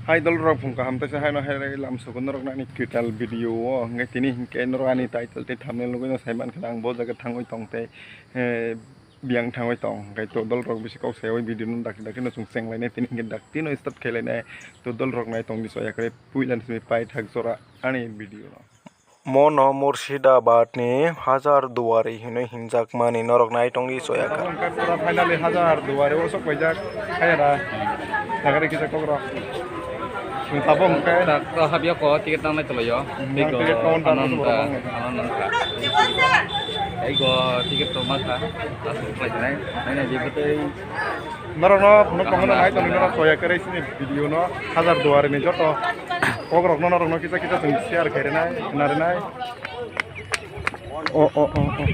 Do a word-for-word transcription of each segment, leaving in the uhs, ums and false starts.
Hai dol rok, phung kaham tei se haino hai lam sokon norok nani kwtal video o, hwnkhe tini hinkhe norok ani title tei thumbnail nugwi no sai mankha, ang bo jaga thangwi tong tei, eh, biyang thangwi tong, hwnkhe to dol rok bisi kok sai o video no dakti dakti no chwng cheng lainai, tini hinkhe dakti no start khai lainai. To dol rok nai tong di, soya khe puila ni simi paithak jora ani video no. Mono Murshidabad ni Hajar Duari hinwi hinjakmani norok nai tongdi soya kha. Tabuk hwnkhe pura finally Hajar Duari o sok paijak. Hayara. Nagari kisa kokrok. Tabuk hwnkhe. Tak to habya ko ticket tangnai toloyo. Hmm, ticket count Ananda, Ananda wngkha. Ego ticket to mankha. Asuk khlaijinai. Naina jebotwi. Norokno phunuk tongmano nai tongwi norok soya kwrwi sini video no Hajar Duari ni joto kokrokno norokno kisa kisa chwng share khai rwnai, khna rwnai. O, o, o, o.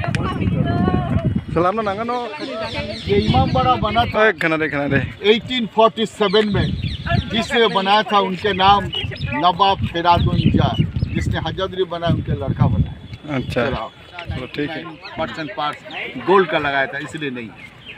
Salam no nangano. ये इमामबाड़ा बना था। ए, khna de, khna de। Eighteen forty seven में, जिसने बनाया था उनके नाम नवाब फेरादुन जा, जिसने हजादरी बनाया उनके लड़का बनाया। अच्छा। चलो, ठीक है। परसेंट पास गोल्ड का लगाया था, इसलिए नहीं।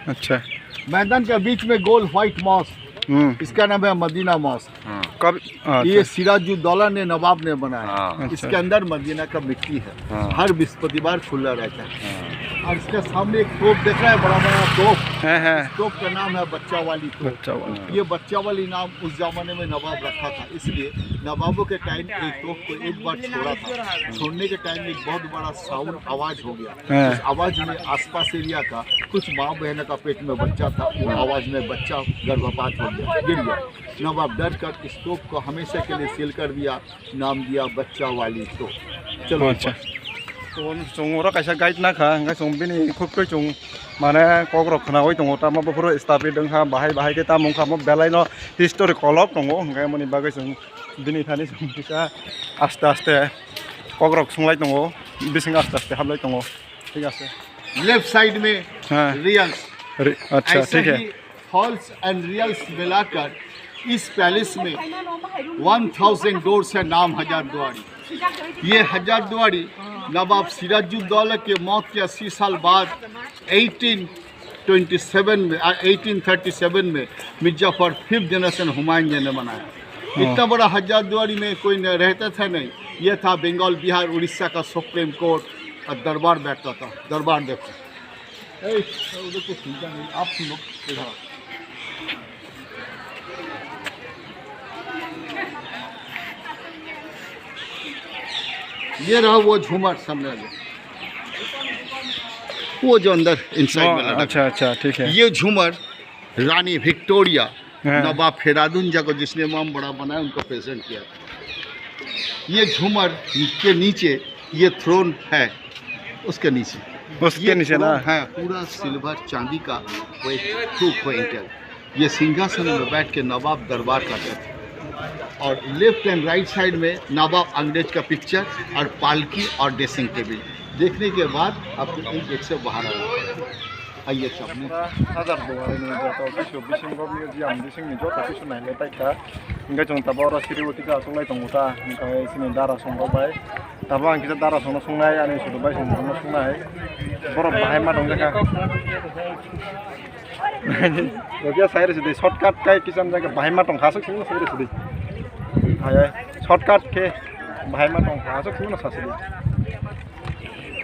अच्छा। मैदान के बीच में गोल व्हाइट मॉस्क, हम्म। इसका नाम है मदीना मॉस्क। हाँ। कब? हाँ, ये अच्छा। सिराजुद्दौला ने, नवाब ने बनाया। हाँ। अच्छा। इसके अंदर मदीना का मिट्टी है। हाँ। हर बृहस्पतिवार खुला रहता है। हाँ। और इसके सामने एक तोप दिख रहा है, बड़ा बड़ा तोप। हाँ, हाँ। इस तोप का नाम है बच्चा वाली तोप। बच्चा वाली। ये बच्चा वाली नाम उस जमाने में नवाब रखा था, इसलिए नवाबों के टाइम एक तोप को एक बार छोड़ा था। छोड़ने के टाइम एक बहुत बड़ा साउंड आवाज हो गया। हाँ। उस आवाज में आसपास एरिया का कुछ माँ बहनों का पेट में बच्चा था, वो आवाज में बच्चा गर्भपात हो गया, गिर गया। नवाब डर कर इस तोप को हमेशा के लिए सील कर दिया, नाम दिया बच्चा वाली तोप। चलो अच्छा। Tabuk chwng oro kaisa guide nakha, hwnkhe chwng bini khub twi chwng mane kokrok khnaui tongo, tamo buphuru stapit wngkha, bahai bahai khe tamo wngkha, omo belai no history kolok tongo, hwnkhe moni bagwi chwng bini thani chwng kisa aste aste kokrok swngwi tongo, bising aste aste hablai tongo, thik ase. Left side में हाँ। रियल्स। रि-, अच्छा, ऐसे ठीक है। ही false and रियल्स मिलाकर इस पैलेस में वन थाउजेंड डोर्स है, नाम हजार दुआरी। ये हजार दुआरी नवाब सिराजुद्दौला के मौत के अस्सी साल बाद एटीन ट्वेंटी सेवन में, आ, एटीन थर्टी सेवन में मिर्जाफर फिफ्थ जनरेशन हुमायूं जी ने बनाया। हाँ। इतना बड़ा हजार दुआरी में कोई न-, रहता था नहीं। ये था बंगाल, बिहार, उड़ीसा का सुप्रीम कोर्ट और दरबार बैठता था। दरबार देखो। ए, उधर कुछ सुनता नहीं, आप सुनो, इधर आओ। ये रहा वो झूमर सामने वाले, वो जो अंदर इनसाइड में लटका है। अच्छा, अच्छा, ठीक है। ये झूमर रानी विक्टोरिया, हाँ। नवाब फेरादुन जा को जिसने इमामबाड़ा बनाया, उनको प्रेजेंट किया था। ये झूमर के नीचे ये थ्रोन है, उसके नीचे। उसके ये नीचे ना? थ्रोन है पूरा सिल्वर चांदी का, वो टू क्विंटल। ये सिंहासन में बैठ के नवाब दरबार करते थे। और लेफ्ट एंड राइट साइड में नवाब अंग्रेज का पिक्चर और पालकी और ड्रेसिंग टेबल। देखने के बाद आपको इन गेट से बाहर आना पड़ेगा। Hajar Duari ni joto kisu bisingo museum bisingni joto kisu nailai paikha. Hingke chwng tabuk oro siri o kisa achuk lai tongo ta, hingke sini dara songrok bai. Tabuk ang kisa dara songno songnai, ani sudu bai songno songnai. Borok bahai ma tongjakha. Joto ya sai rw sidi, shortcut kai kisa jaga bahai ma tongkha, aswk simi sai rw sidi. Hai, hai, shortcut khe bahai ma tongkha, aswk simi no sa sidi.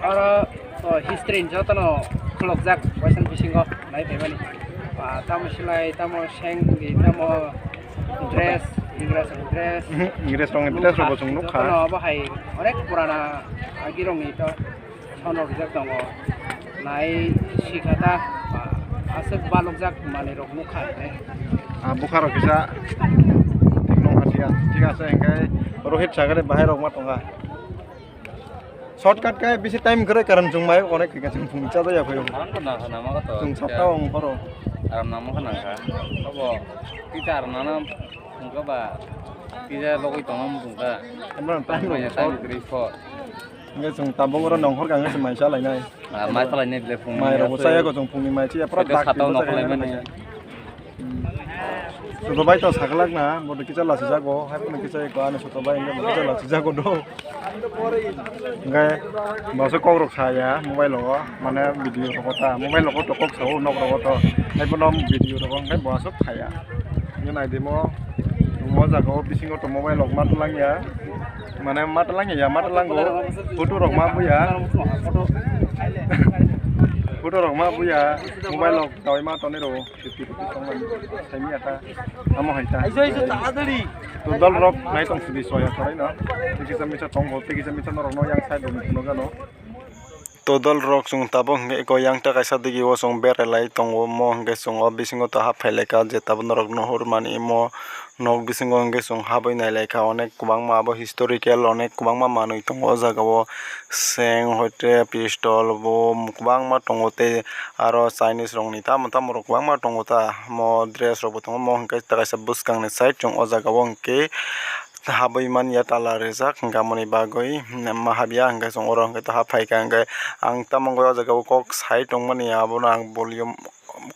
Oro, o, history ni jotono khulukjak waisa bisingo nai phaimani. Ah, tamo silai, tamo seng di, tamo dress, Ingres ni dress. Mhm, Ingres rokni dress rok bo chwng nukha. Jotono obo hai onek purana agirokni to sono rijak tongo. Nai sikha ta, ah, aswk balukjak manwi rok nukha hwnwi. Ah, bukha rok kisa thik nokha siya. Thik ase, hingke Rohit sagare bahai rok ma tonga. Shortcut khe bisi time kwrwi, karon chwng mai onek khe chwng phung cha ya phai. Ang ko na na ma to. Chwng sapta ong phoro. Aram na ma ko na ka. Abo kita aram na na ko ba. Kita logoi tong am phung ka. Amra time rok short. Time kwrwi phor. Nge chwng tabuk oro nongkhor ka nge chwng mai cha lai nai. Ah, mai cha lai nai ble phung. Mai rok bo cha ya ko chwng phung ni mai cha ya pura dak sata o nongkhor lai mani. Soto bai to saklak na, bo to kisa lasi jago, hai phano kisa eko ani soto bai, hingke bo kisa lasi jago do. Hingke bo aswk kok rok saya mobile o, mane video rok ta, mobile rok to kok sao, nok rok to, hai phano video rok hingke bo aswk saya. Hingke nai di mo, mo Jaga o bisingo to mobile rok ma twlang ya. Mane ma twlang ya, ma twlang go. Photo rok ma buya. Photo rok ma buya. Mobile rok dawai ma tonwi rw. Fifty rupees tong mani. Saimi ata. Amo hai ta. Aijo, aijo, taratari. To dol rok nai tong sidi soya korai no. Tei kisa misa tong ho, tei kisa misa norok no yang side rok no gano. To dol rok chwng tabuk hwnkhe eko yang ta kaisa digi o chwng berai lai tongo, omo hwnkhe chwng o bisingo to hap phai lai kha, je tabuk norok no hor mani imo. Nok bisingo hwnkhe chwng habwi nailaikha, onek kwbangma abo historical, onek kwbangma manwi tongo o jaga o, seng, hoite, pistol, bo kwbangma tongo, tei aro Chinese rokni tamo tamo rok kwbangma tongo ta, omo dress rokbo tongo, omo hwnkhe kaisa bwskangni side chwng o jaga o hwnkhe habwi manya tala rijak, hwnkhe amoni bagwi ma habya, hwnkhe chwng oro hwnkhe ta haphaikha, hwnkhe ang tamo wngkha o jaga o kok sai tongmani, abono ang volume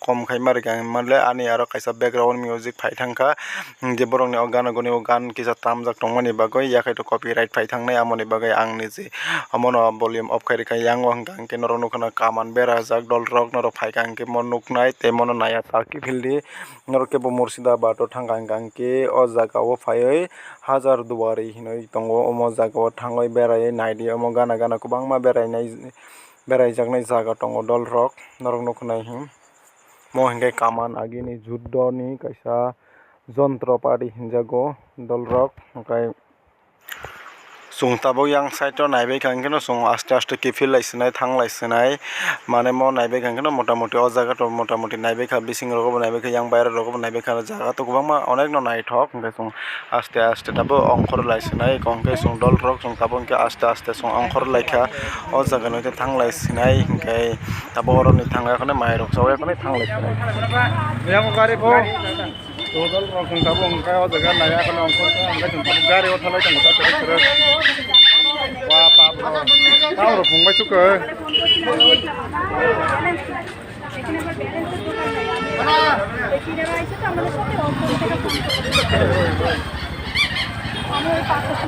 kom khai ma rwkha, hwnmale ani aro kaisa background music phai thangkha, je borokni o gana guni o gan kisa tamjak tongmani bagwi, yakhai to copyright phai thangnai, amoni bagwi ang niji omono volume off khai rwkha. Yang o hwnkha hwnkhe norok nukha na kaman berajak, dol rok norok phaikha hwnkhe mo nuknai tei mono naiya ta kiphildi. Norok kebo Murshidabad o thangkha hwnkha hwnkhe o jaga o phaiwi Hajar Duari hinwi tongo, omo jaga o thangwi beraiwi naidi, omo gana gana kwbangma berainai. Beraijaknai jaga tongo dol rok, norok nukhnai hwn. Mo hinkhe kaman agini juddoni kaisa jontropati hinjago dol rok, hwnkhe chwng tabuk yang side o naibaikha hwnkhe no chwng aste aste kiphil lai swnai, thang lai swnai, mane mo naibaikha hwnkhe no motamoti o jaga to motamoti naibaikha, bising rogo bo naibaikha, yang baire rogo bo naibaikha, jaga to kwbangma onek no naithok, hwnkhe chwng aste aste tabuk ongkhor lai swnai, hwnkhe chwng dol rok chwng tabuk hwnkhe aste aste chwng ongkhor lai kha. O jaga no thang lai sinai, hwnkhe abo oro ni thang ya khone mai rok chawi ya khone thang lai sinai. Yang gari bo. Total rok chwng tabuk hwnkhe o jaga nai ya khone ongkhor kha, hwnkhe chwng tabuk gari o thalai tongo ta kwrwk kwrwk. Wa pa bro. Tang rok phung bai chukhe.